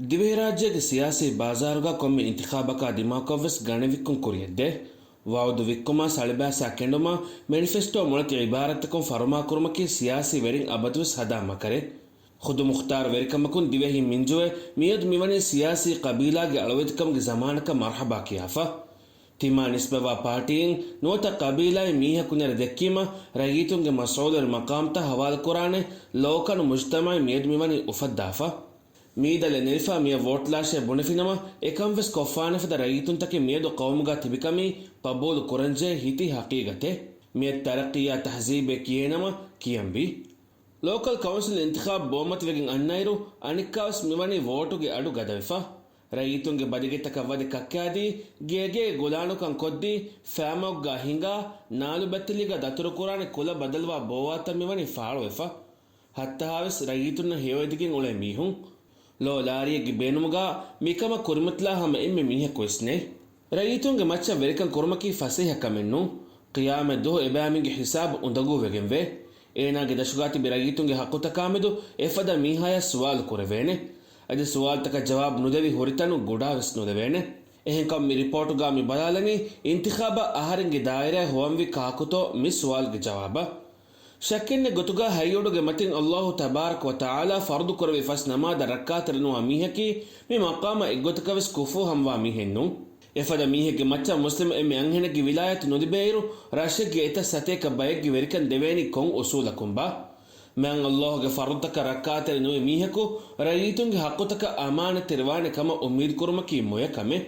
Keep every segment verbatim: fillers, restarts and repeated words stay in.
ދިވެހިރާއްޖޭގެ ސިޔާސީ ބާޒާރުގަ ކޮންމެ އިންތިޚާބަކާ ދިމާކޮށްވެސް ގަނެ ވިއްކުން ކުރިއަށްދޭ. ވައުދު ވިއްކުމާ، ސަޅިބާސާ ކެނޑުމާ، މެނިފެސްޓޯ މޮޅެތި އިބާރާތްތަކުން ފަރުމާކުރުމަކީ ސިޔާސީ ވެރިން އަބަދުވެސް ހަދާ މަކަރެއް. ޚުދުމުޚްތާރު ވެރިކަމަކުން ދިވެހިން މިންޖުވެ، މިއަދު މިވަނީ ސިޔާސީ ޤަބީލާގެ އަޅުވެތިކަމުގެ ޒަމާނަކަށް މަރްޙަބާ ކިޔާފަ. ތިމާ ނިސްބަތްވާ ޕާޓީއިން ނުވަތަ ޤަބީލާއިން މީހަކު ނެރެ ދެއްކީމަ، ރައްޔިތުންގެ މަސްއޫލުވެރި މަޤާމްތައް ހަވާލުކުރާނެ ލޯކަނު މުޖްތަމަޢެއް މިއަދު މިވަނީ އުފައްދާފަ. މީދަލެއް ނެރިފަ މިއަށް ވޯޓްލާށޭ ބުނެފިނަމަ، އެކަންވެސް ކޮށްފާނެފަދަ ރައްޔިތުންތަކެއް މިއަދު ޤައުމުގަ ތިބިކަމީ ޤަބޫލު ކުރަންޖެހޭ ހިތި ޙަޤީޤަތެއް. މިއަދު ތަރައްޤީއާ ތަހްޒީބޭ ކިޔޭނަމަ ކިޔަންވީ. ލޯކަލް ކައުންސިލް އިންތިޚާބު ބޯމަތިވެގެން އަންނައިރު، އަނެއްކާވެސް މިވަނީ ވޯޓުގެ އަޑު ގަދަވެފަ. ރައްޔިތުންގެ ބަދިގެތަކަށް ވަދެ ކައްކާދީ، ގޭގޭ ގުލާނުކަން ކޮށްދީ، ފާމަކުގަ ހިނގާ، ނާލު ބައްތެލީގަ ދަތުރުކުރާނެ ކުލަ ބަދަލުވާ ބޯވާތައް މިވަނީ ފާޅުވެފަ. ހައްތަހާވެސް ރައްޔިތުންނަށް ހެޔޮއެދިގެން އުޅޭ މީހުން. ލޯ ލާރިއެއްގެ ބޭނުމުގަ މިކަމަށް ކުރިމަތިލާ ހަމަ އެންމެ މީހަކުވެސް ނެތް. ރައްޔިތުންގެ މައްޗަށް ވެރިކަން ކުރުމަކީ ފަސޭހަ ކަމެއް ނޫން. ޤިޔާމަތް ދުވަހު އެބައިމީހުންގެ ހިސާބު އުނދަގޫވެގެންވޭ. އޭނާގެ ދަށުގާ ތިބި ރައްޔިތުންގެ ޙައްޤުތަކާމެދު އެފަދަ މީހާޔާ ސުވާލު ކުރެވޭނެ. އަދި ސުވާލުތަކަށް ޖަވާބު ނުދެވި ހުރިތަނު ގުޑާވެސް ނުލެވޭނެ. އެހެންކަމުން މި ރިޕޯޓުގަ މި ބަލާލަނީ އިންތިޚާބަށް އަހަރެންގެ ދާއިރާއެއް ހޮވަންވީ ކާކުތޯ މި ސުވާލުގެ ޖަވާބަށް. ޝައްކެއްނެތް ގޮތުގަ ހަތް އުޑުގެ މަތިން ﷲ ތަބާރަކަ ވަ ތަޢާލާ ފަރުޟު ކުރެއްވި ފަސް ނަމާދަށް ރައްކާތެރި ނުވާ މީހަކީ މި މަޤާމަށް އެއްގޮތަކަށް ވެސް ކުފޫ ހަމަވާ މީހެއް ނޫން. އެފަދަ މީހެއްގެ މައްޗަށް މުސްލިމު އެންމެ އަންހެނެއްގެ ވިލާޔަތު ނުލިބޭއިރު، ރަށެއްގެ އެތައް ސަތޭކަ ބައެއްގެ ވެރިކަން ދެވޭނީ ކޮން އުސޫލަކުންބާ؟ މާތް ﷲ ގެ ފަރުޟުތަކަށް ރައްކާތެރި ނުވި މީހަކު ރައްޔިތުންގެ ޙައްޤުތަކަށް އަމާނަތްތެރިވާނެ ކަމަށް އުއްމީދު ކުރުމަކީ މޮޔަ ކަމެއް.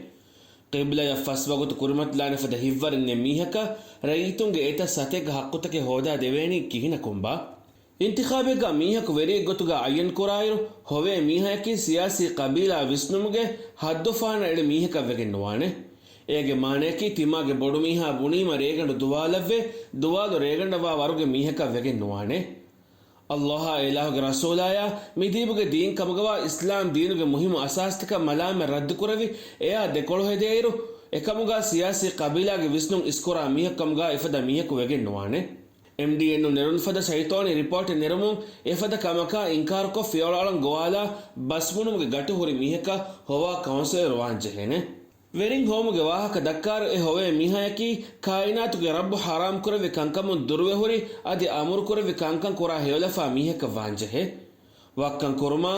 ޤިބްލަޔަށް ފަސް ވަގުތު ކުރިމަތިލާނެ ފަދަ ހިތްވަރެއް ނެތް މީހަކަށް ރައްޔިތުންގެ އެތައް ސަތޭކަ ޙައްޤުތަކެއް ހޯދާ ދެވޭނީ ކިހިނަކުންބާ؟ އިންތިޚާބެއްގަ މީހަކު ވެރިއެއްގޮތުގަ އައްޔަން ކުރާއިރު، ހޮވޭ މީހާޔަކީ ސިޔާސީ ޤަބީލާ ވިސްނުމުގެ ޙައްދުފަހަނަ އެޅި މީހަކަށް ވެގެން ނުވާނެ. އޭގެ މާނަޔަކީ ތިމާގެ ބޮޑުމީހާ ބުނީމަ ރޭގަނޑު ދުވާލައްވޭ، ދުވާލު ރޭގަނޑަށް ވާ ވަރުގެ މީހަކަށް ވެގެން ނުވާނެ. ﷲ އާ އެ އިލާހުގެ ރަސޫލާޔާ މި ދީބުގެ ދީން ކަމުގަވާ އިސްލާމް ދީނުގެ މުހިއްމު އަސާސްތަކަށް މަލާމަތް ރައްދުކުރެވި، އެއާ ދެކޮޅު ހެދޭއިރު، އެކަމުގާ ސިޔާސީ ޤަބީލާގެ ވިސްނުން އިސްކުރާ މީހަކު ކަމުގާ އެފަދަ މީހަކު ވެގެން ނުވާނެ. އެމްޑީއެންއުން ނެރުނު ފަދަ ޝައިޠާނީ ރިޕޯޓެއް ނެރުމުން، އެފަދަ ކަމަކާ އިންކާރުކޮށް ފިޔަވަޅު އަޅަން ގޮވާލާ ބަސްބުނުމުގެ ގަޓު ހުރި މީހަކަށް ހޮވާ ކައުންސިލަރު ވާން ޖެހޭނެ. ވެރިން ހޮވުމުގެ ވާހަކަ ދައްކާއިރު، އެ ހޮވޭ މީހާޔަކީ ކާއިނާތުގެ ރައްބު ޙަރާމް ކުރެއްވި ކަންކަމުން ދުރުވެ ހުރި، އަދި އަމުރު ކުރެއްވި ކަންކަން ކުރާ ހެޔޮލަފާ މީހަކަށް ވާން ޖެހޭ. ވައްކަން ކުރުމާ،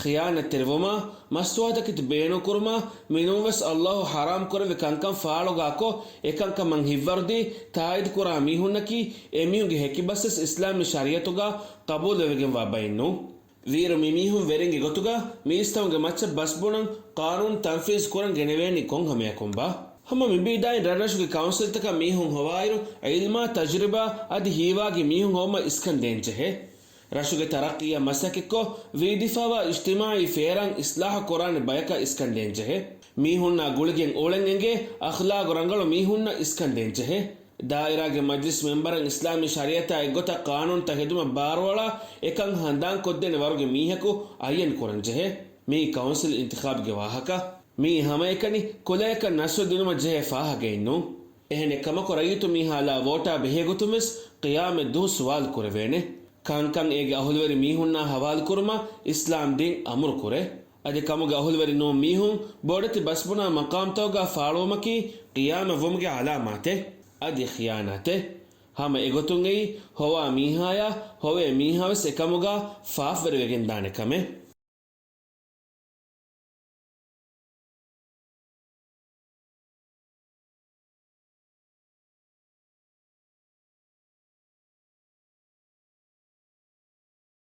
ޚިޔާނަތްތެރިވުމާ، މަސްތުވާތަކެތި ބޭނުންކުރުމާ، މިނޫންވެސް ﷲ ޙަރާމް ކުރެއްވި ކަންކަން ފާޅުގާކޮށް، އެކަންކަމަށް ހިތްވަރުދީ ތާއީދު ކުރާ މީހުންނަކީ، އެމީހުންގެ ހެކިބަސްވެސް އިސްލާމީ ޝަރީޢަތުގާ ޤަބޫލުވެވެގެންވާ ބައެއް ނޫން. ވީއިރު މި މީހުން ވެރިންގެ ގޮތުގަ މީސްތަކުންގެ މައްޗަށް ބަސްބުނަން ޤާނޫނު ތަންފީޒު ކުރަން ގެނެވޭނީ ކޮން ހަމަޔަކުންބާ؟ ހަމަ މި ބީދާއިން ރަށްރަށުގެ ކައުންސިލްތަކަށް މީހުން ހޮވާއިރު، ޢިލްމާ، ތަޖުރިބާ އަދި ހީވާގި މީހުން ހޮވުމަށް އިސްކަން ދޭންޖެހޭ. ރަށުގެ ތަރައްޤީއަށް މަސައްކަތްކޮށް، ވީދިފާވާ އިޖްތިމާޢީ ފޭރާން އިޞްލާޙު ކުރާނެ ބަޔަކަށް އިސްކަން ދޭންޖެހޭ. މީހުންނާ ގުޅިގެން އުޅެން އެނގޭ އަޚްލާޤު ރަނގަޅު މީހުންނަށް އިސްކަން ދޭންޖެހޭ. ދާއިރާގެ މަޖްލިސް މެމްބަރަށް އިސްލާމީ ޝަރީޢަތާ އެއްގޮތަށް ޤާނޫނުތައް ހެދުމަށް ބާރުއަޅާ، އެކަން ހަނދާންކޮށްދޭނެ ވަރުގެ މީހަކު އައްޔަން ކުރަންޖެހޭ. މީ ކައުންސިލް އިންތިޚާބުގެ ވާހަކަ. މީ ހަމައެކަނި ކުލަޔަކަށް ނަސްރު ދިނުމަށް ޖެހޭ ފާހަގައެއް ނޫން. އެހެނެއް ކަމަކު، ރައްޔިތު މީހާ ލާ ވޯޓާ ބެހޭގޮތުން ވެސް ޤިޔާމަތް ދުވަހު ސުވާލު ކުރެވޭނެ. ކަންކަން އޭގެ އަހުލުވެރި މީހުންނާ ހަވާލުކުރުމަށް އިސްލާމް ދީން އަމުރު ކުރޭ. އަދި ކަމުގެ އަހުލުވެރި ނޫން މީހުން ބޮޑެތި ބަސްބުނާ މަޤާމްތަކުގާ ފާޅުވުމަކީ ޤިޔާމަތް ވުމުގެ ޢަލާމާތެއް. އަދި ޚިޔާނާތެއް. ހަމަ އެގޮތުން އެއީ ހޮވާ މީހާޔާ ހޮވޭ މީހާވެސް އެކަމުގާ ފާފަވެރިވެގެންދާނެ ކަމެއް.